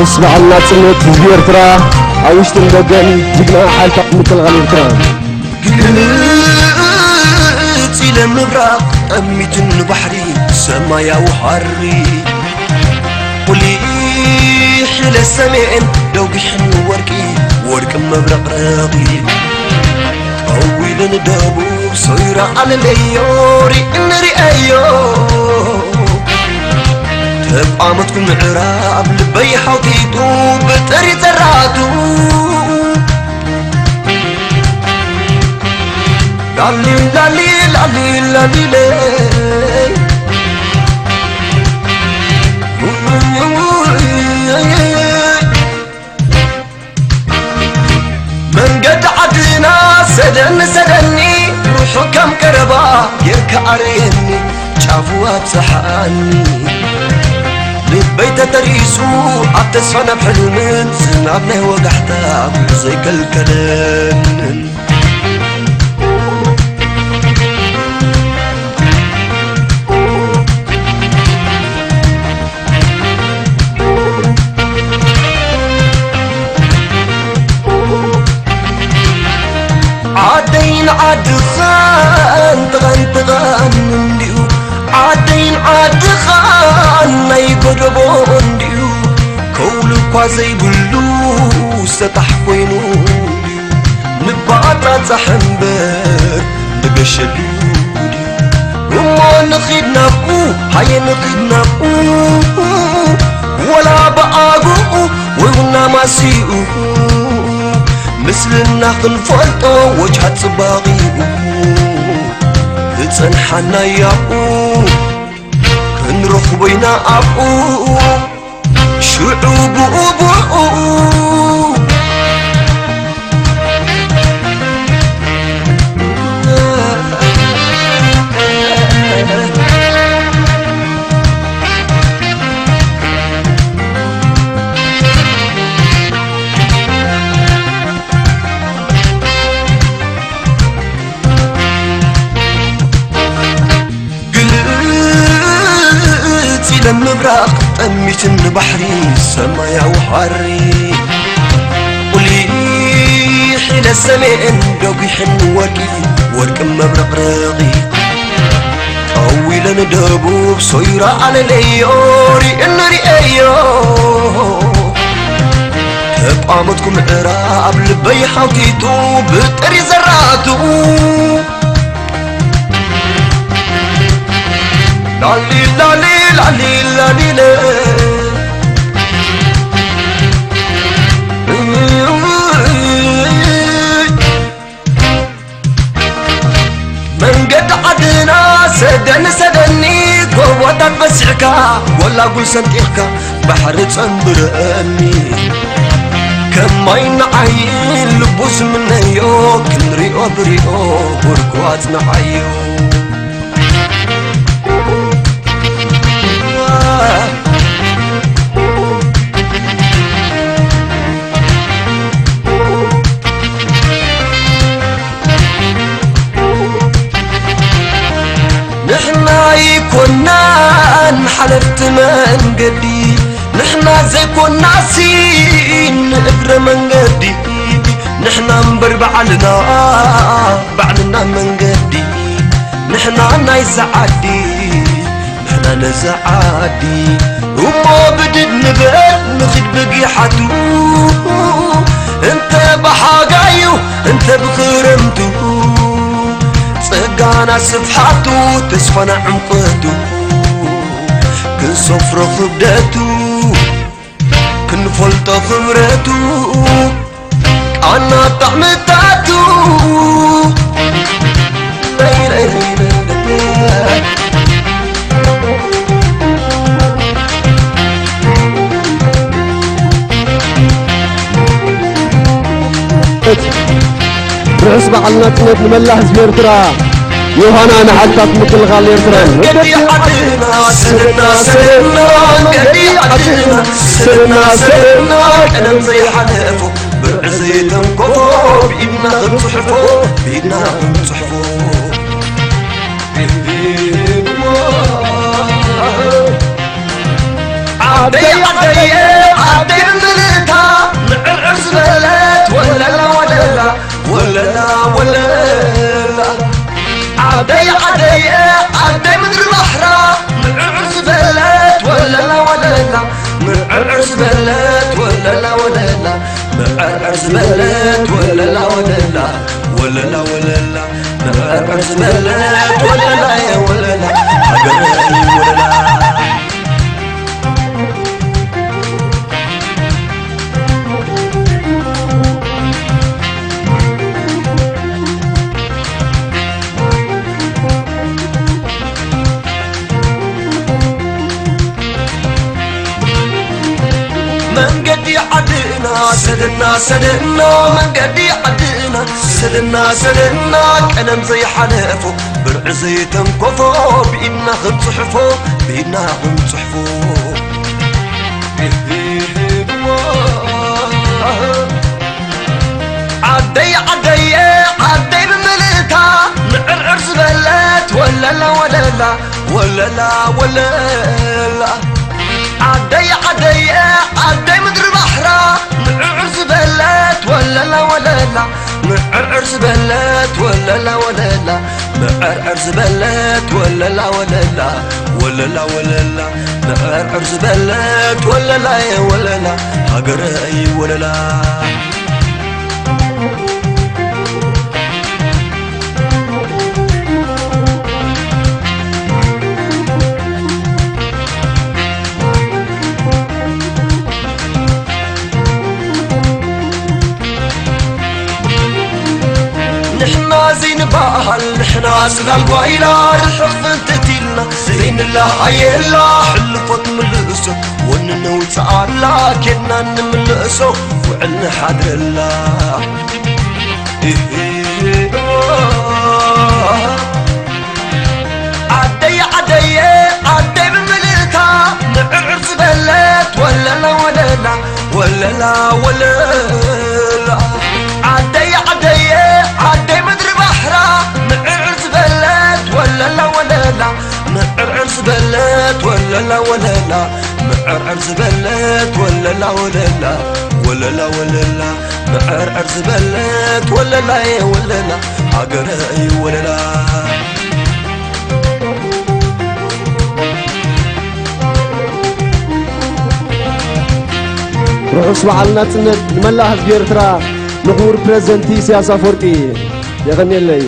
ምስ በዓል ናጽነት ህዝቢ ኤርትራ ኣብ ውሽጥን ደገን ጅግና ሓይልታት ምክልኻል ኤርትራ። ግልጽ ኢለ ምብራቕ ጠሚትን ንባሕሪ ሰማያዊ ሃሪ። ቁሊሕ ኢለ ሰሜን ደጒሕን ወርቂ፣ ወርቂ መብረቕረቒ። ቀዊለ ንደቡብ ሶይራ ኣለለዮ ሪእኒ ሪአዮ። ተቋመትኩ ምዕራብ ልበይ ሓውቲቱ ብጥሪ ዘራቱ። ላሊ ላሊ ላሊ ላሊ ለይ። መንገዲ ዓድና ሰደኒ ሰደኒ፣ ርሑቕ ከም ቀረባ ጌርካ ኣረየኒ፣ ጫፉ ኣብጽሓኒ። ልበይ ተተሪሱ ኣብ ተስፋን ኣብ ሕልምን፣ ዝናብ ናይ ወጋሕታ ዘይከልከለንን። ዓደይን ዓድኻን ተቐንጥቐን እንዲዩ፣ ዓደይን ዓድኻን ናይ ጎደቦ እንዲዩ፣ ከውሊ እኳ ዘይብሉ ሰጣሕ ኮይኑ እንዲዩ፣ ንባጣጻሕ እምበር ንገሸሉ ድዩ? እሞ ንኺድ ናብኡ፣ ሃየ ንኺድ ናብኡ፣ ወላ ብኣግኡ ወይ እውን ናማሲኡ፣ ምስልና ክንፈልጦ ወጅሃት ጽባቒኡ፣ ዝጸንሓና ያብኡ፣ ክንረኽቦ ኢና ኣብኡ፣ ሽዑ ብኡ ብኡ። ግልጽ ኢለ ምብራቕ ጠሚትን ንባሕሪ ሰማያዊ ሃሪ። ቁሊሕ ኢለ ሰሜን ደጒሕን ወርቂ፣ ወርቂ መብረቕረቒ። ጠዊለ ንደቡብ ሶይራ ኣለለዮ ሪእኒ ሪአዮ። ተቋመትኩ ምዕራብ ልበይ ሓውቲቱ ብጥሪ ዘራቱ። ላሊ ላሊ ላሊ ላሊ ለ። መንገዲ ዓድና ሰደኒ ሰደኒ፣ ጎቦታት በሲሕካ፣ ጎላጉል ሰንጢቕካ፣ ባሕሪ ጸንብረኒ። ከም ማይ ንዓይን ልቡ ዝምነዮ፣ ክንሪኦ ብሪኦ፣ ብርኮ ኣጽንዓዮ። ንሕና ኣይኮናን ሓለፍቲ መንገዲ፣ ንሕና ዘይኮናሲ ንእግረ መንገዲ፣ ንሕና እምበር ባዕልና፣ ባዕልና መንገዲ፣ ንሕና ናይዛ ዓዲ፣ ንሕና ነዛ ዓዲ። እሞ ብድድ ንበል ንኺድ ብጊሓቱ፣ እንተ ብሓጋዩ እንተ ብኽረምቱ፣ ጸጋና ስፍሓቱ ተስፋና ዕምቆቱ፣ ክንሰፍሮ ክብደቱ ክንፈልጦ ክብረቱ፣ ቃና ጣዕምታቱ። ርሑስ በዓል ናጽነት ንመላእ ህዝቢ ኤርትራ። ዮሃና ንሓይልታት ምክልኻል ኤርትራን መንገዲ ዓድና ሰለና ሰለና፣ መንገዲ ዓድና ሰለና ሰለና፣ ቀለም ዘይሓለፎ ብርዒ ዘይተንከፎ፣ ብኢድና ክንጽሕፎ፣ ብኢድና ክንጽሕፎ። ዓደይ ዓደይ ዓደይ ብምልእታ ምዕርዕር ዝበለት ወለላ ወለላ ወለላ ወለላ ዓደይ ዓደይ ዓደይ ምድሪ ባሕራ ምዕርዕር ዝበለት ወለላ ወለላ ምዕርዕር ዝበለት ወለላ ወለላ ምዕርዕር ዝበለት ወለላ ወለላ ወለላ ወለላ ምዕርዕር ዝበለት ወለላ ወለላ ሃገረይ ወለላ መንገዲ ዓድና ሰደና ሰደና መንገዲ ዓድና ሰደና ሰደና ቀለም ዘይሓለፎ ብርዒ ዘይተንኮፎ ብኢድና ክንጽሕፎ ብኢድና ክንጽሕፎ ዓደይ ዓደየ ዓደይ ብምልእታ ምዕርዕር ዝበለት ወለላ ወለላ ወለላ ወለላ ዓደይ ዓደየ ዓደይ ምድሪ ባሕራ ምዕርዕር ዝበለት ወለላ ወለላ ምዕርዕር ዝበለት ወለላ ወለላ ምዕርዕር ዝበለት ወለላ ወለላ ወለላ ወለላ ምዕርዕር ዝበለት ወለላ ወለላ ሃገረይ ወለላ ንሕና ዘይንበሃል ንሕና ስጋል ጓይላ ርሕቕ ፍንትት ኢልና ዘይንለሃየላ ሕልፎት ምልእሶ ወንነውፅኣላ ኬድና ንምልእሶ ውዕል ንሓድረላ ዓደይ ዓደየ ዓደይ ብምልእታ ምዕርዕር ዝበለት ወለላ ወለላ ወለላ ወለላ ዓደይ ዓደየ ዓደይ ምድሪ ባሕራ ምዕርዕር ዝበለት ወለላ ወለላ ምዕርዕር ዝበለት ወለላ ወለላ ምዕርዕር ዝበለት ወለላ ወለላ ወለላ ወለላ ምዕርዕር ዝበለት ወለላ ወለላ ሃገረይ ወለላ ርሑስ በዓል ናጽነት ንመላእ ህዝቢ ኤርትራ ንኽቡር ፕረዚደንት ኢሳያስ ኣፈወርቂ። የቐንየለይ።